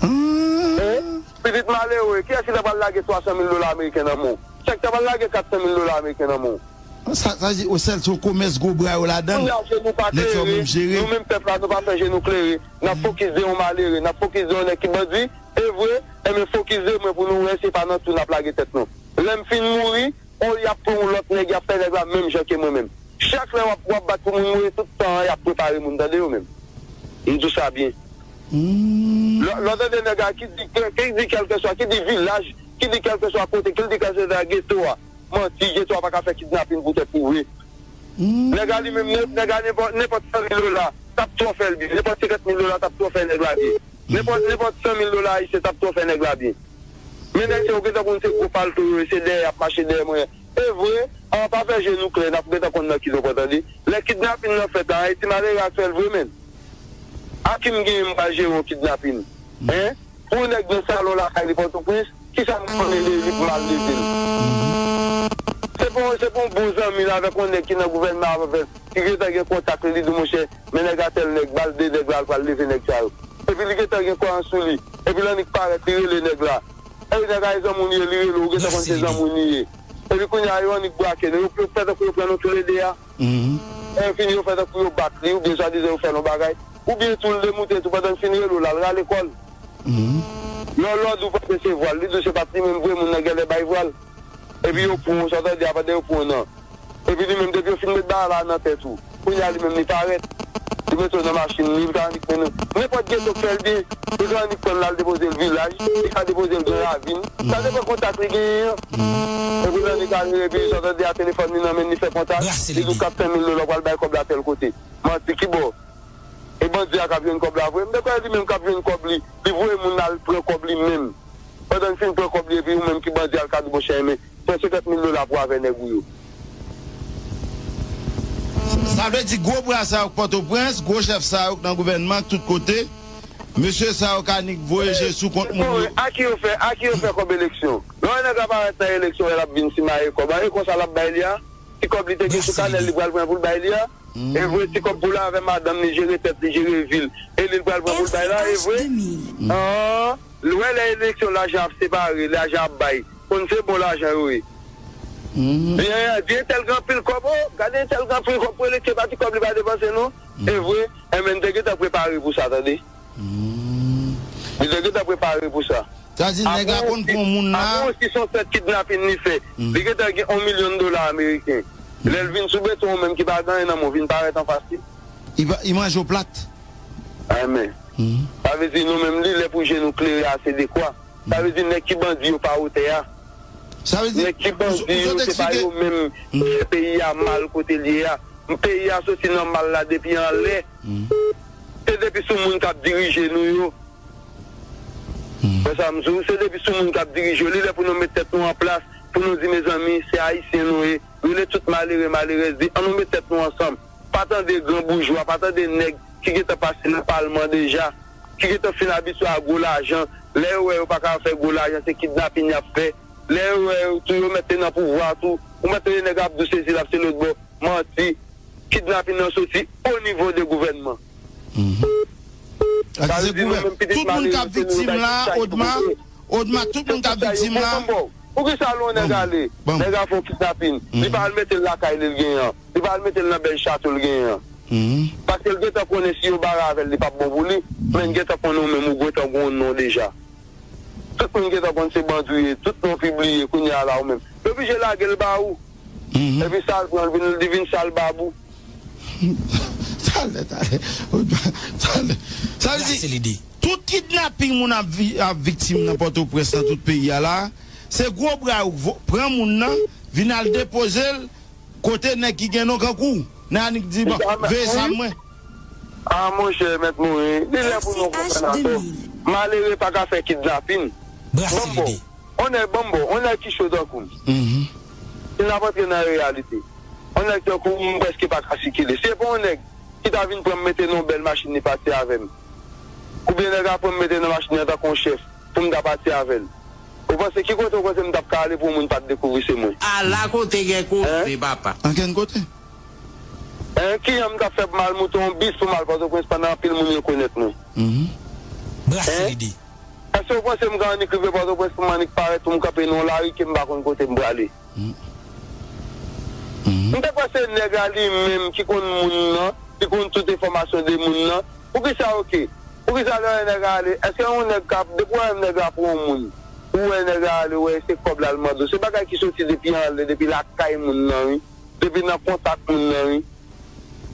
Hein? Pitit malere, kiyès ki ta pral lage twa san mil dola ameriken nan men w? Chak ta pral lage kat san mil dola ameriken nan men w. Sa, sa di, o sèl se yon komès gwo bra yo ladan l. Kounye a, je nou pa klere, nou menm pèp la, nou pa fè je nou klere. N ap fokis de yon malere, n ap fokis de yon nèg ki bandi, e vre, enben fokis de mwen pou nou wè se pa nan twou n ap lage tèt nou. Lè m fin mouri, o, y ap pran yon lòt nèg, y ap fè nèg la menm jan ke mwen menm. Chak lè w ap, w ap bat pou moun mouri, tout tan an, y ap prepare moun, tande yo menm. M di w sa byen. Lè, lè w tande nèg la ki di, ki, ki di kèlkeswa, ki di vilaj, ki di kèlkeswa kote, ki di kèlkeswa geto a, manti, geto a pa ka fè kidnapin poutèt li vre. Nèg la li menm, nèg la nenpòt, nenpòt san mil dola, t ap twò fè l byen. Nenpòt senkant mil dola, t ap twò fè nèg la byen. Nenpòt, nenpòt san mil dola ayisyen, t ap twò fè nèg la byen. Men nèg sa yo gentan konn se gwo palto yo ye, se dèyè y ap mache dèyè mwen. E vre, an pa fè je nou klè, n ap gentan konn nan ki nou pran, tande. Lè kidnapin nan fèt la, e ti malere a k fè l vre, menn. A ki m genyen m pral jere yon kidnapin? Hein? Pou yon nèg nan salon lakay li Pòtoprens, kisa m konnen de li pou m al leve l? Se pa, se pa yon bon zanmi l avèk yon nèg ki nan gouvènman avè l, ki gentan gen kontak li, li di, monchè, men nèg a tèl nèg, ba l de nèg la, l pral leve nèg sa yo. Epi li gentan gen kò an sou li. Epi l annik parèt, li rele nèg la. Epi nèg la e zanmi w li ye, li rele w, ou gentan konn se zanmi w li ye. Epi kounye a, yo annik brake nou, yo, yo fè tankou yo pran nou toulede a. Lè yo fini, yo fè tankou yo bat li, oubyen swadizan yo fè l yon bagay. Oubyen tou, l demoute tou, pandan l fin rele w la, l rale kò l. Lè w lòd ou pa resevwa l, li di w se pa t li menm vre, moun nan genlè bay vwal. Epi yo pran w, sa w tande a, pandan yo pran w nan. Epi li menm, depi yo fin met bagay la nan tèt ou, kounye a li menm li parèt. Li mete w nan machin li, li ka annik mennen w. Nenpòt geto k fè l byen, li ka annik pran l al depoze l vilaj, li ka depoze l Gran Ravin. Sa depann kontak li genyen an. Epi lè li ka rive, epi sa w tande a, telefòn li nan men l, li fè kontak, li di w kat san mil dola, w pral bay kòb la tèl kote. Manti ki bò? E bandi a k ap jwenn kòb la vre? M te kwè li menm k ap jwenn kòb li, li voye moun al pran kòb li menm. Pandan l fin pran kòb li, epi ou menm ki bandi a, l ka di, monchè, men, pran senkant mil dola pou avè nèg ou yo. Sa vle di gwo bra sa yo k Pòtoprens, gwo chèf sa yo k nan gouvènman, k tout kote, mesye sa yo ka nik voye je sou kont moun yo. A ki yo fè, a ki yo fè kòb eleksyon? Lè yon nèg ap parèt nan eleksyon, lè l ap vin simaye kòb, a e konsa l ap bay li a? Ti kòb li te gen sou kanèl li pral pran pou l bay li a? E vre, ti kòb pou l avè madanm li, jere tèt li, jere vi l, e li l pral pran pou l bay la, e vre? An, lè w wè lè eleksyon lajan ap separe, lajan ap bay, konn se bon lajan yo ye. Di, di entèl gen anpil kòb, o, gade entèl gen anpil kòb pou eleksyon, pa ti kòb li pa depanse non. E vre, enben n te gentan prepare pou sa, tande. Li te gentan prepare pou sa. Sa di nèg la konn pran moun la. Apre yon six cent sept kidnapin li fè, li gentan gen yon milyon dola ameriken. Lè l vin sou beton, ou menm ki pa gen anyen nan men w, vin parèt anfas li. Li pa, li manje w plat. Amèn. Sa vle di nou menm li, lè pou je nou klere ase dekwa. Sa vle di nèg ki bandi yo pa wotè a. Sa vle di nèg ki bandi yo, se pa yo menm ki fè peyi a mal kote l ye a. Peyi a soti nan mal la depi anlè. Se depi sou moun k ap dirije nou yo. Sa m di w, se depi sou moun k ap dirije yo. Li lè pou nou met tèt nou an plas, pou nou di, mezanmi, se Ayisyen nou ye. Rele tout malere, malerèz, di, ann nou met tèt nou ansanm. Pa tande gran boujwa, pa tande nèg ki gentan pase nan palman deja, ki gentan fin abitye a gwo lajan. Lè yo wè yo pa ka fè gwo lajan, se kidnapin y ap fè. Lè yo wè yo tou, yo mete nan pouvwa tou, ou mete nèg ap di w sesi l ap se lòt bò. Manti. Kidnapin nan soti o nivo de gouvènman. Sa vle di nou menm pitit malere, se nou yo bay tout sa ki pote. Odma, tout moun k ap viktim la. Poukisa lè yon nèg ale, nèg a fè yon kidnapin, li pa al mete l lakay li l genyen an, li pa al mete l nan bèl chato l genyen an? Paske l gentan konnen si yo bare avè l, li p ap bon pou li, men l gentan konnen ou menm ou gentan gen yon non deja. Tout moun gentan konn se bandi w ye, tout non pibliye, kounye a la ou menm. Yo oblije lage l ba ou. Epi sa l pran, l vin, li vin sal bab ou. Talè, talè. Talè. Sa vle di, tout kidnaping moun ap, vi- ap viktim nan Pòtoprens, nan tout peyi a la, se gwo bra yo vo- pran moun nan, vin al depoze l kote nèg ki gen non kankou w. Nan annik di, bon, veye zam mwen. A, monchè, Mèt Morin, li lè pou nou konprann atò. Malere pa ka fè kidnapin. Ban m ba w. On nèg, ban m ba w, on nèg ki cho tankou m. Si n ap antre nan reyalite, on nèg tankou m, m prèske pa ka sikile. Si se pa on nèg ki ta vin pran m mete nan yon bèl machin, li pati avè m. Oubyen nèg la pran m mete nan machin nan tankou yon chèf, pou m ta pati avè l. Ou panse ki kote w panse m t ap ka ale pou yon moun pa t dekouvri se mwen? Ala kote gen koze, papa. Ankenn kote. Hein, kijan m t ap fè pou m al moute yon bis pou m al Pòtoprens pandan anpil moun rekonèt mwen? Brase lide. Èske w panse m ka annik rive Pòtoprens pou m annik parèt pou m kanpe nan yon lari ke m pa konn kote m prale? M te kwè se nèg la li menm ki konn moun nan, ki konn tout enfòmasyon de moun nan. Poukisa, oke? Poukisa lè yon nèg ale, èske yon nèg ka, depi w wè nèg la pran yon moun, ou wè nèg la ale, ou wè se kòb la l mande w, se bagay ki soti depi anlè, depi lakay moun nan, wi. Depi nan kontak moun nan, wi.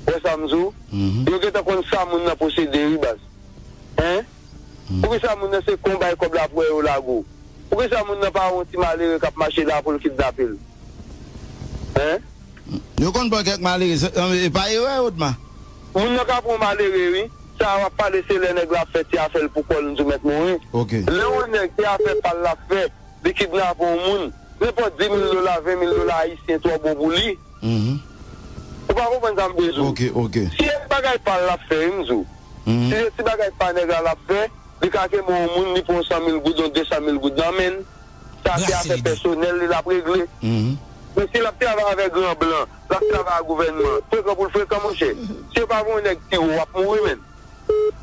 Wè sa m di w? Yo gentan konn sa moun nan posede, wi, baz. Hein? Poukisa moun nan se kon bay kòb la pou wè yo lage w? Poukisa moun nan pa wè yon ti malere k ap mache la pou l kidnape l? Hein? Yo konn pran kèk malere, se- e pa erè, Odma? Moun nan ka pran yon malere, wi. Sa w ap pale, se lè nèg la ap fè ti afè l pou kò l, m di w, Mèt Morin. Lè yon nèg se afè pa l l ap fè, li kidnape yon moun, nenpòt di mil dola, ven mil dola ayisyen twò bon pou li. Ou pa konprann sa m vle di w. Si se bagay pa l l ap fè, wi, m di w. Si se ti bagay pa nèg la l ap fè, li ka kenbe yon moun, li pran yon san mil goud, yon de san mil goud nan men l. Sa se afè pèsonèl li l ap regle. Men si l ap travay avèk gran blan, l ap travay ak gouvènman, frekan pou l frekan, monchè. Si yo pa voye yon nèg tire w, w ap mouri, menn.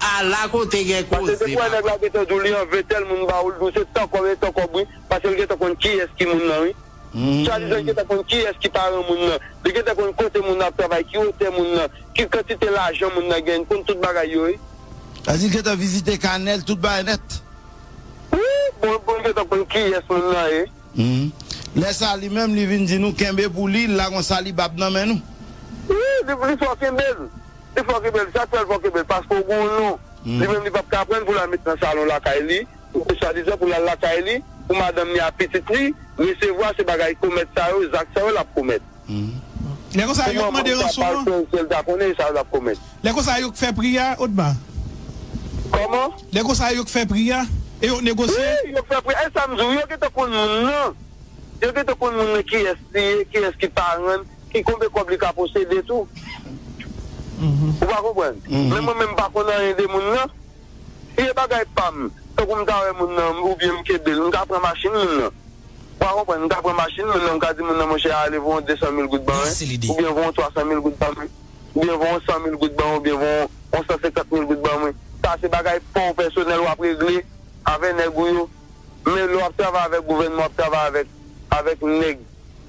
Ala kote gen koze, papa. Paske depi w wè nèg la gentan di w li anve tèl moun ba ou, l di w se tan kòb e tan kòb, wi. Paske l gentan konn kiyès ki moun nan, wi. Swadizan li gentan konn kiyès ki paran moun nan. Li gentan konn kote moun nan ap travay, ki wotè moun nan, ki kantite lajan moun nan genyen, li konn tout bagay yo, wi. Sa di l gentan vizite kanè l, tout bagay nèt. Wi, bon, bon, li gentan konn kiyès moun nan ye. Lè sa a, li menm, li vin di nou kenbe pou li, l lage yon salibab nan men nou. Wi, li, li fò kenbe l. Li fò kenbe l. Sa k fè l fò kenbe l? Paske w gen yon non. Li menm, li p ap ka pran l pou l al met nan salon lakay li. Swadizan pou l al lakay li, pou madanm li ak pitit li, resevwa se bagay komèt sa yo, zak sa yo l ap komèt. Lè konsa, yo k mande ranson an? Pou manman sa pral fè, se l ta konnen sa yo l ap komèt. Lè konsa, yo k fè pri a, Odma? Kòman? Lè konsa, yo k fè pri a? E yo k negosye? Wi, yo k fè pri a. E sa m di w, yo gentan konn moun nan. Yo gentan konn moun nan kiyès li ye, kiyès ki paran l, ki konbyen kòb li ka posede tou. Ou pa konprann? Men mwen menm, m pa konn anyen de moun nan. Si e bagay pa m, tankou m ta wè moun nan, oubyen m kenbe l, m ka pran machin moun nan. Ou pa konprann, m ka pran machin moun nan, m ka di moun nan, monchè, ale voye yon de san mil goud ban mwen, oubyen voye yon twa san mil goud ban mwen, oubyen voye yon san mil goud ban mwen, oubyen voye yon, yon san senkant mil goud ban mwen. Sa se bagay pa w pèsonèl w ap regle avè nèg ou yo. Men lè w ap travay avèk gouvènman, w ap travay avèk, avèk nèg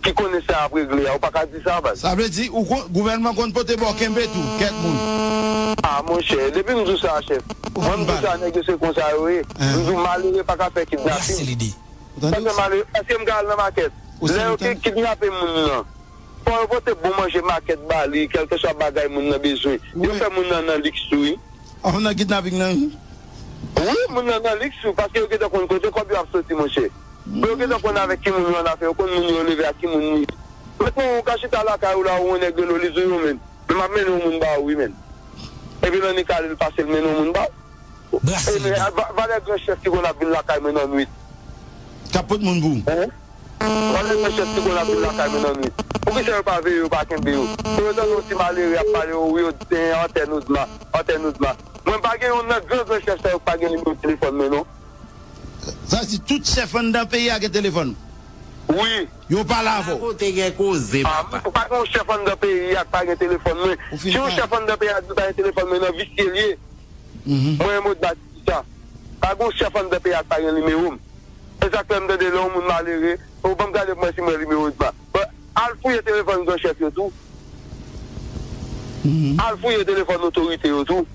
ki konnen sa y ap regle a, ou pa ka di sa, baz. Sa vle di, ou kon, gouvènman konn pote ba w kenbe tou, kèk moun. A, monchè, depi m di w sa, chèf. Mwen, m di w sa, nèg yo se konsa yo ye. M di w, malere pa ka fè kidnapin. Paske malere, èske m ka al nan makèt? Lè yo ki- kidnape moun nan, fò yo pote bon manje makèt ba li, kèlkeswa bagay moun nan bezwen. Yo fè moun nan nan liks tou, wi. Ou nan kidnaping nan, wi. Wi, moun nan nan liks, wi, paske yo gentan konn kote kòb yo ap soti, monchè. Yo gentan konn avèk ki moun yo annafè, yo konn moun yo leve ak ki moun li. Mentnan, ou ka chita lakay ou la, ou wè yon nèg rele w, li di w, yo, menn, men m ap mennen yon moun ba ou, wi, menn. Epi l annik ale, l pase, l mennen yon moun ba ou. Braseri. Ebyen, va- valè gran chèf ki konn ap vin lakay mwen nan nwit. K ap pot moun pou ou. Hein? Valè gran chèf ki konn ap vin lakay mwen nan nwit. Poukisa yo pa veye yo, pa kenbe yo? Pou yo tande yon ti malere ap pale, o wi, yo te antèn Odma, antèn Odma. Mwen pa gen yon nan gran gran chèf sa yo ki pa gen nimewo telefòn mwen, non. Sa vle di tout chèf anndan peyi a gen telefòn? Wi. Yo pale avè w? Kote gen koze, papa. Pa gen yon chèf anndan peyi a ki pa gen telefòn mwen. Si yon chèf anndan peyi a di pa gen telefòn mwen, nan visye l ye. Mwen, Maud Batista. Pa gen yon chèf anndan peyi a ki pa gen nimewo m. Se sa k fè m tande lè yon moun malere, o, ban m gade pou mwen si m wè nimewo Odma. Al fouye telefòn gran chèf yo tou. Al fouye telefòn otorite yo tou.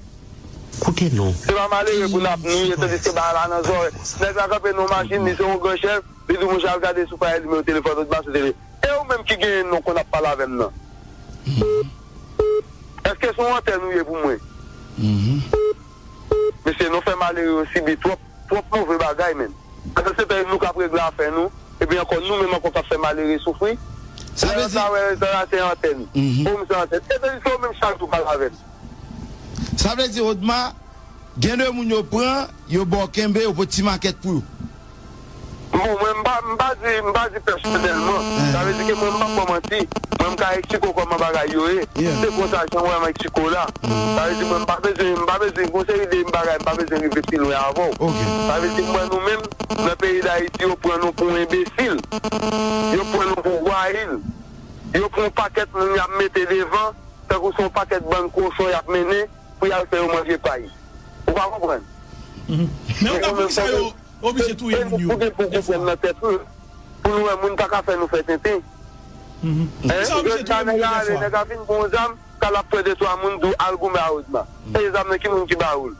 Koute non. Se pa malere pou n ap niye, tandiske bagay la nan zòrèy. Nèg la kanpe nan machin, li se yon gran chèf, li di, monchè, al gade si w pa wè nimewo telefòn Odma sou tele. E ou menm ki genyen non konn ap pale avè m nan? Èske se yon antèn ou ye pou mwen? Mesye, nou fè malere yo sibi twòp, twòp move bagay, menm. Pandan se tan, nou k ap regle afè nou, epi ankò, nou menm ankò k ap fè malere soufri. Sa vle di sa, wè, sa la se antèn. Pou m se antèn. E tandiske ou menm chak jou pale avè m. Sa vle di, Odma, gen de moun yo pran, yo ba w kenbe, yo pot ti makèt pou yo. Bon, mwen, m pa, m pa di, m pa di pèsonèlman. Sa vle di ke mwen, m p ap ba w manti. Mwen, m ka eksplike w kòman bagay yo ye. Se konsa, jan w wè m eksplike w la. Sa vle di, mwen, m pa bezwen, m pa bezwen, gon seri de bagay, m pa bezwen rive pi lwen avè w. Sa vle di, m wè nou menm, nan peyi Dayiti, yo pran nou pou enbesil. Yo pran nou pou gwayil. Yo pran yon pakèt moun y ap mete devan, tankou se yon pakèt bann kochon y ap mennen pou y al fè yo manje pay. Ou pa konprann? Men ou ta, poukisa yo oblije touye moun yo dèfwa? Pou gen pou konprann nan tèt nou, pou nou wè moun pa ka fè nou fè tenten. Poukisa yo oblije touye moun yo dèfwa? Nèg la fin pran yon zam, k al ap pran de twa moun, di w al goumen a Odma. E zam nan ki moun ki ba ou l?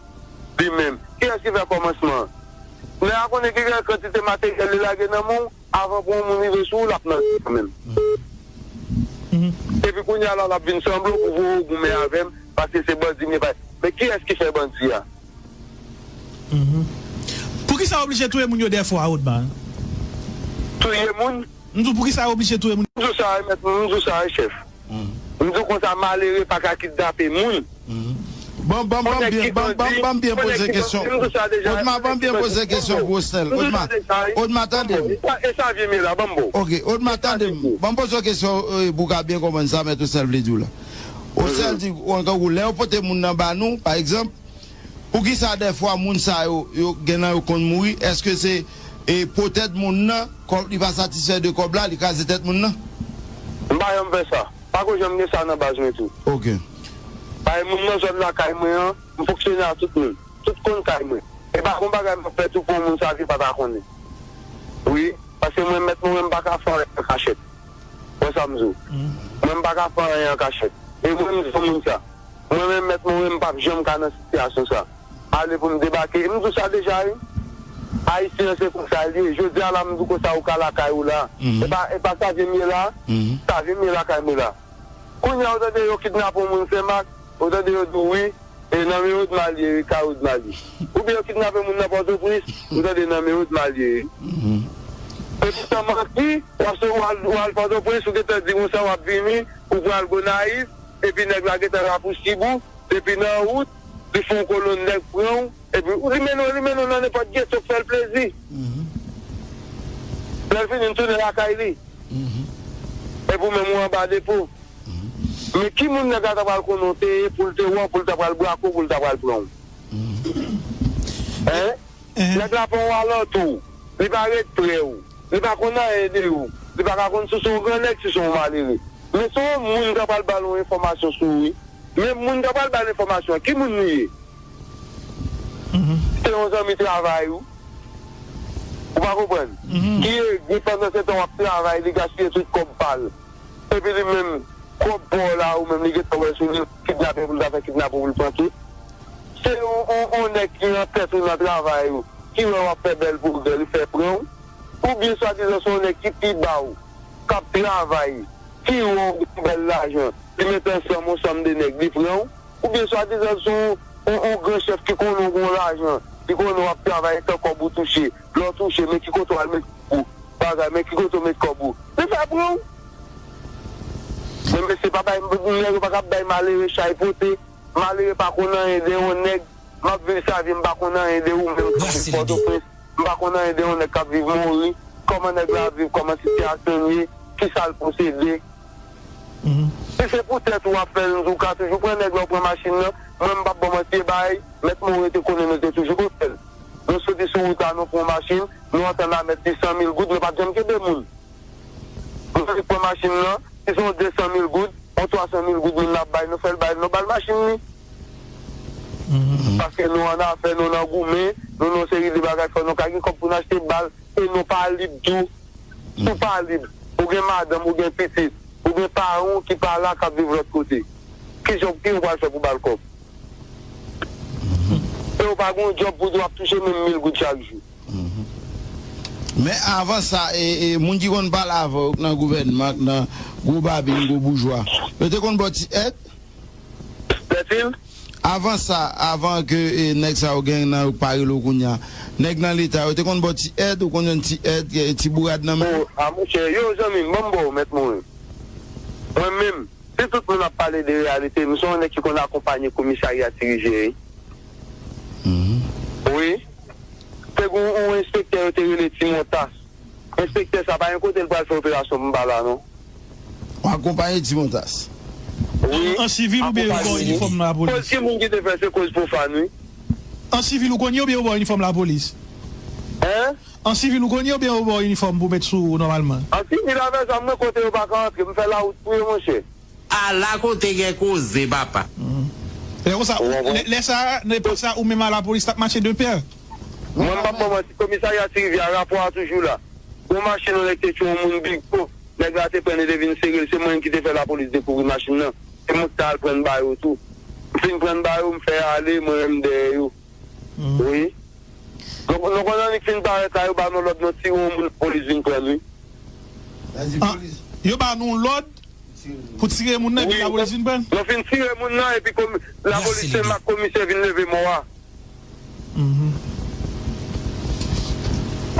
Li menm. Kiyès ki fè kòmansman an? Nèg la konnen ki gen kantite materyèl li lage nan men w, avan pou yon moun rive sou ou, l ap nan kanmenm. Epi kounye a la, l ap vin sanble pou voye w goumen avè m, paske se bandi m ye, pa. Men kiyès ki fè bandi a? Poukisa yo oblije touye moun yo dèfwa, Odma? Touye moun? M di w, poukisa yo oblije touye moun? M di w sa, wi, mèt, m di w sa, wi, chèf. M di w konsa, malere pa ka kidnape moun. Ban, ban, ban m byen, ban, ban, ban m byen poze kesyon. Odma, ban m byen poze kesyon pou Osnèl. Odma, Odma, tande m. E sa vye m ye la, ban m ba w. Ok, Odma, tande m. Ban m poze w kesyon, eh, pou w ka byen konprann sa mèt Osnèl vle di w la. Osnèl di, ou an kankou, lè yo pote moun nan ba nou, pa egzanp, poukisa dèfwa moun sa yo, yo gen nan yo konn mouri? Èske se, eh, poutèt moun nan, kòb li pa satisfè de kòb la, li kraze tèt moun nan? M pa janm fè sa. Pa ko janm gen sa nan baz mwen tou. Ok. Paske moun nan zòn lakay mwen an, m fonksyone ak tout moun. Tout konn kay mwen. E pa gon bagay m ap fè tou pou yon moun sa ki pa ta konnen. Wi, paske mwen mèt mwen, mwen m pa ka fè anyen an kachèt. Wè sa m di w. Mwen m pa ka fè anyen an kachèt. E mwen m di yon moun sa. Mwen menm mèt mwen, mwen m p ap janm ka nan sitiyasyon sa. Ale pou m debake. M di w sa deja, wi. Ayisyen an se konsa l ye. Jodi a la, m di w konsa ou ka lakay ou la. E pa, e pa sa vye m ye la. Sa vye m ye lakay mwen la. Kounye a, ou tande yo kidnape yon moun Senmak, ou tande yo di w wi, e nan men Odma l ye, wi, kay Odma l ye. Oubyen yo kidnape moun nan Pòtoprens, ou tande nan men Odma l ye, wi. E poutan manti, w ap sou, w al, w al Pòtoprens, ou gentan di konsa w ap vini, ou pral Gonayiv, epi nèg la gentan rapousib ou, depi nan wout, li fè yon kolonn nèg pran w, epi li mennen w, li mennen w nan nenpòt geto k fè l plezi. Lè l fini, l tounen lakay li. Epi w menm ou anba depo. Men ki moun nèg la ta pral konnen w te ye pou l te wè w, pou l ta pral brake w, pou l ta pral pran w? Hein? Nèg la pa yon alantou w. Li pa ret pre w. Li pa konn anyen de ou. Li pa ka konn si w se yon gran nèg, si w se yon malere. Men se yon moun k ap pral ba l yon enfòmasyon sou ou, wi. Men moun k ap pral ba l enfòmasyon an, ki moun li ye? Se yon zanmi travay ou. Ou pa konprann? Ki egri pandan se tan w ap travay, li gaspiye tout kòb pa l. Epi li menm, kòb pa w la, ou menm li gentan wè sou li, kidnape pou l ta fè kidnape pou l pran tout. Se yon, yon, yon nèg ki nan tèt ou nan travay ou, ki wè w ap fè bèl pwogrè, li fè pran w. Oubyen swadizan se yon nèg ki pi ba w, k ap travay, ki wè w gen bèl lajan, li met ansanm yon sanm de nèg, li pran w. Oubyen swadizan se yon, yon, yon gran chèf ki konnen w gen yon lajan, li konnen w ap travay, tan kòb ou touche, lè w touche, men ki kote w al met kòb ou, bagay, men ki kote w met kòb ou. Li fè pran w. Men mesye, pa bay, nèg yo pa ka bay malere chay pote. Malere pa konn anyen de yon nèg, m ap viv sa vi, m pa konn anyen de ou menm k ap viv Pòtoprens, m pa konn anyen de yon nèg k ap viv Mori, kòman nèg la ap viv, kòman sitiyasyon l ye, kisa l posede. Si se pou tèt ou w ap fè l, ou ka toujou pran nèg la, ou pran machin nan. Mwen, m p ap ba w manti, e bay, Mèt Morin te konnen nou te toujou ap fè l. Nou soti sou wout la, nou pran machin, nou antann avèk ti san mil goud, nou pa t janm kenbe moun. Nou te pran machin nan, si se yon de san mil goud, yon twa san mil goud moun nan ap bay, nou fè l bay, nou ba l machin li. Paske nou annafè, nou nan goumen, nou nan yon seri de bagay, fò nou ka gen kòb pou n achte bal, e nou pa lib tou. Si w pa lib, ou gen madanm, ou gen pitit, ou gen paran w ki pa la, k ap viv lòt kote. Ki jan, ki w pral fè pou ba l kòb? E w pa gen yon djòb pou di w ap touche menm mil goud chak jou. Men avan sa, e, e, moun ki konn pale avè w nan gouvènman, nan gwo babin, gwo boujwa, yo te konn ba w ti èd? Lètil? Avan sa, avan ke, e, nèg sa yo gen nan yo k pa rele w kounye a, nèg nan Leta yo te konn ba w ti èd, ou konn jwenn ti èd, e, ti bourad nan men yo? O, a monchè, yo, zanmi m, ban m ba w, Mèt Morin. Mwen menm, si tout moun ap pale de reyalite, m se yon nèg ki konn akonpanye komisarya Ti Rivyè, wi. Wi. Te gen yon enspektè yo te rele Ti Montas. Enspektè sa pa gen kote l pral fè operasyon pou m pa la, non. W akonpanye Ti Montas? Wi. An sivil oubyen yo ba w inifòm lapolis? Koz ki moun ki te fè, se koz pwofàn, wi. An sivil ou konn ye oubyen yo ba w inifòm lapolis? Hein? An sivil ou konn ye oubyen yo ba w inifòm pou w met sou ou nòmalman? An sivil avè zam mwen, kote yo pa ka antre, m fè lawout pou yo, monchè. Ala kote gen koze, papa. Lè konsa, lè, lè sa, epòk sa, ou menm a lapolis t ap mache de pè. Mwen, m p ap ba w manti, komisarya Ti Rivyè a, rapò a toujou la. Yon machin, yon nèg te tchwe yon moun, big po. Nèg la te pran, li te vin sere l. Se mwen ki te fè lapolis dekouvri machin nan. Se mwen ki t al pran ba yo tou. M fin pran ba yo, m fè ale, mwen menm dèyè yo. Wi. Donk, nou konn annik fin parèt la, yo ba nou lòd, nou tire yon moun, polis vin pran l, wi. Yo ba nou lòd pou tire moun nan, epi lapolis vin pran l? Nou fin tire moun nan, epi komi-, lapolis Senmak, komisè vin leve mò a.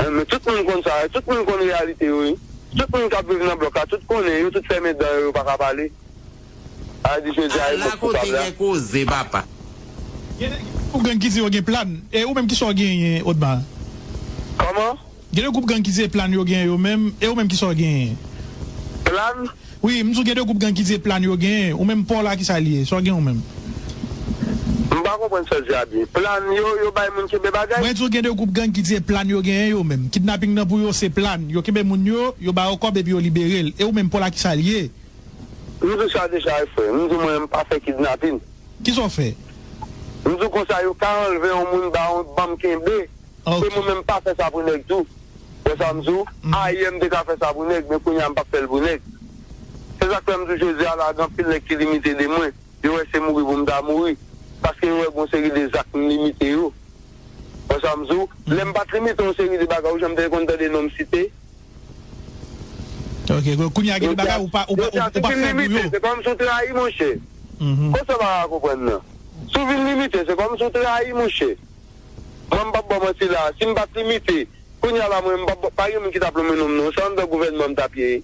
Men tout moun konn sa, tout moun konn reyalite yo, wi. Tout moun k ap viv nan blòk la, tout konnen, yo tout fèmen dan yo, yo pa ka pale. A di jodi a, e mwen koupab la. Gen de gwoup gang ki di yo gen plan. E ou menm, kisa w genyen, Odma? Kòman? Gen de gwoup gang ki di se plan yo genyen yo menm. E ou menm, kisa w genyen? Plan? Wi, m di w gen de gwoup gang ki di se plan yo genyen. Ou menm, pa w la, kisa l ye? Sa w gen ou menm? M pa konprann sa w di a byen. Plan yo, yo bay moun kenbe bagay? Mwen di w gen de gwoup gang ki di se plan yo genyen yo menm. Kidnaping nan pou yo, se plan. Yo kenbe moun yo, yo ba yo kòb epi yo libere l. E ou menm, pa w la, kisa l ye? M di w sa deja, wi, frè. M di w mwen, m pa fè kidnapin. Kisa w fè? M di w konsa, yo ka anlve yon moun, ba yon, ban m kenbe. Se mwen menm, m pa fè sa pou nèg tou. Wè sa m di w? Ayè, m te ka fè sa pou nèg, men kounye a, m p ap fè l pou nèg. Se sa k fè m di w jodi a la, gen anpil nèg ki limite de mwen. Yo wè se mouri pou m ta mouri. Paske yo wè gen yon seri de zak m limite yo. Wè sa m di w? Lè m pa t limite yon seri de bagay, ou janm te konn tande non m site? Ok, kounye a gen de bagay ou pa, ou pa, ou, ou pa fè pou yo. Se kòmsi w trayi, monchè. Konsa w pa ka konprann nan. Si w vin limite, se kòmsi w trayi, monchè. Mwen, m p ap ba w manti la. Si m pa t limite, kounye a la, mwen, m p ap, pa gen moun ki t ap lonmen non m, non. Se anndan gouvènman m t ap ye.